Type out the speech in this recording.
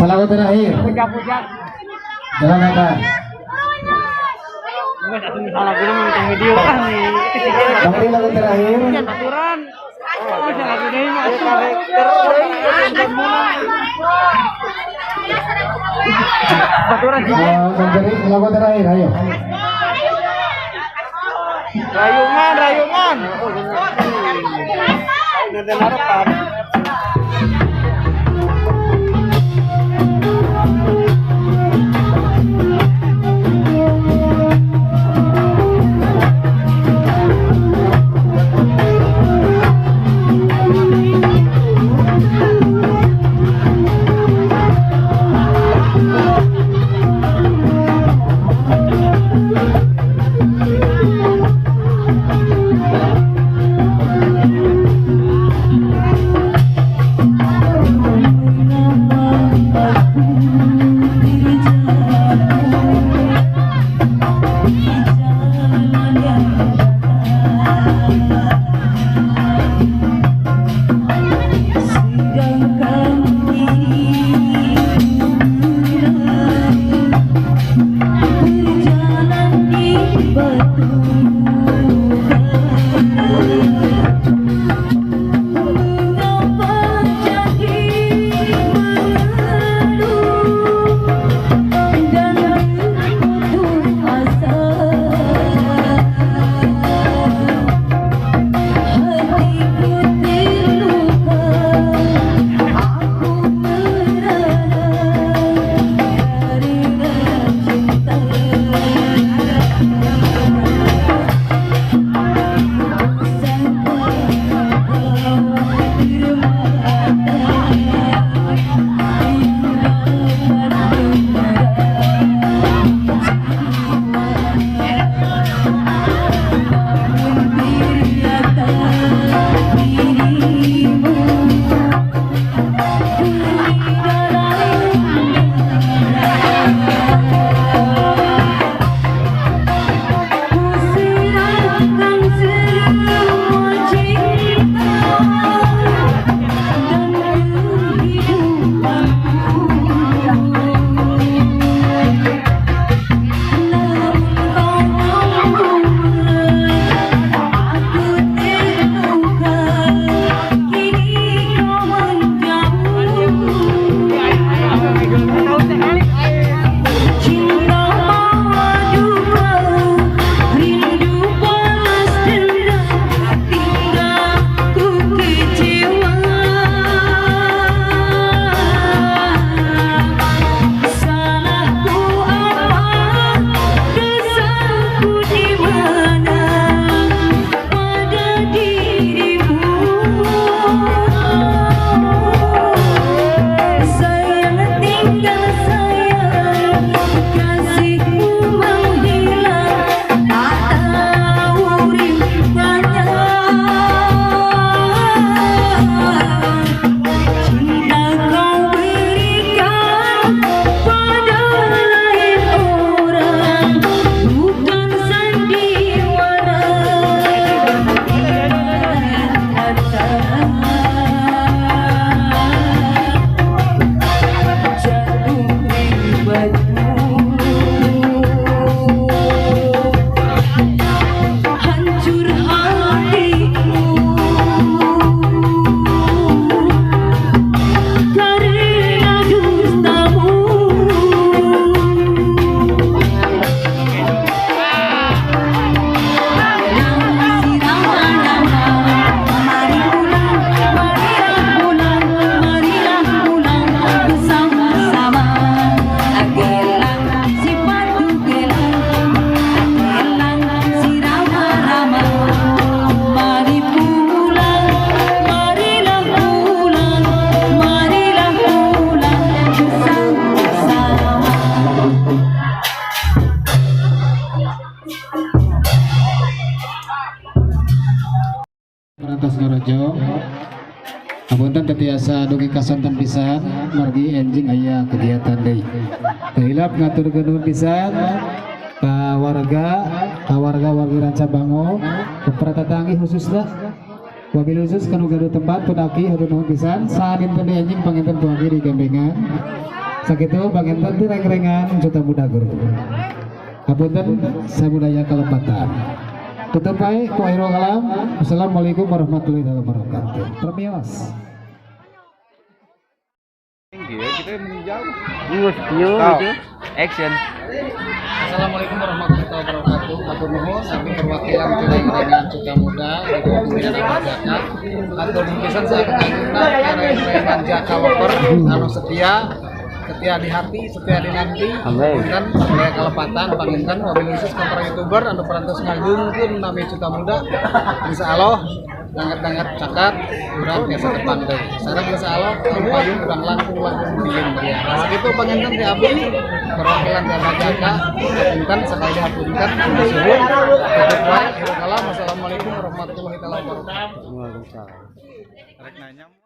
Salagu terakhir. Jalan akan. Bakti lagu terakhir. Lagu terakhir, ayo. Rayungan, rayungan. tos ngarojong. Apunten teu tiasa dugi ka sonten pisan margi enjing aya kegiatan deui. Teu hilap ngaturkeun nuhun pisan ka warga, ka warga wargi Ranca Bango, ka para tatanggi khususna, wabil khusus kanu gaduh tempat punaki, hatur nuhun pisan. Sadinten enjing panginten punaki di gembengan. Sakitu panginten ti reng-rengan Cuta Muda Guru. Hapunten sabudaya kalepatan. Tutup bae ku akhirul kalam. Assalamualaikum warahmatullahi wabarakatuh. Permios. Tinggi ya, kita meninjau. Gitu. Action. Assalamualaikum warahmatullahi wabarakatuh. Hatur nuhun abdi perwakilan ti reng-rengan Cuta Muda di pimpinan Abah Jaka. Hatur nuhun pisan saengkangna reng-rengan Jaka Lover anu setia, setia di hati, setia di nanti. Amin. Punten sabudaya kalepatan panginten wabil khusus ka para youtuber anu parantos ngagungkeun nami Cuta Muda. Insyaallah danget-danget caket urang tiasa tepang deui. Sareng insyaallah anu payung urang langkung-langkung dieum dia. Nah, sakitu panginten ti abdi perwakilan ti Abah Jaka. Punten sakali hapunten suhun. Tutup wae akhirul kalam. Wassalamualaikum warahmatullahi wabarakatuh. Waalaikumsalam. Rek nanya.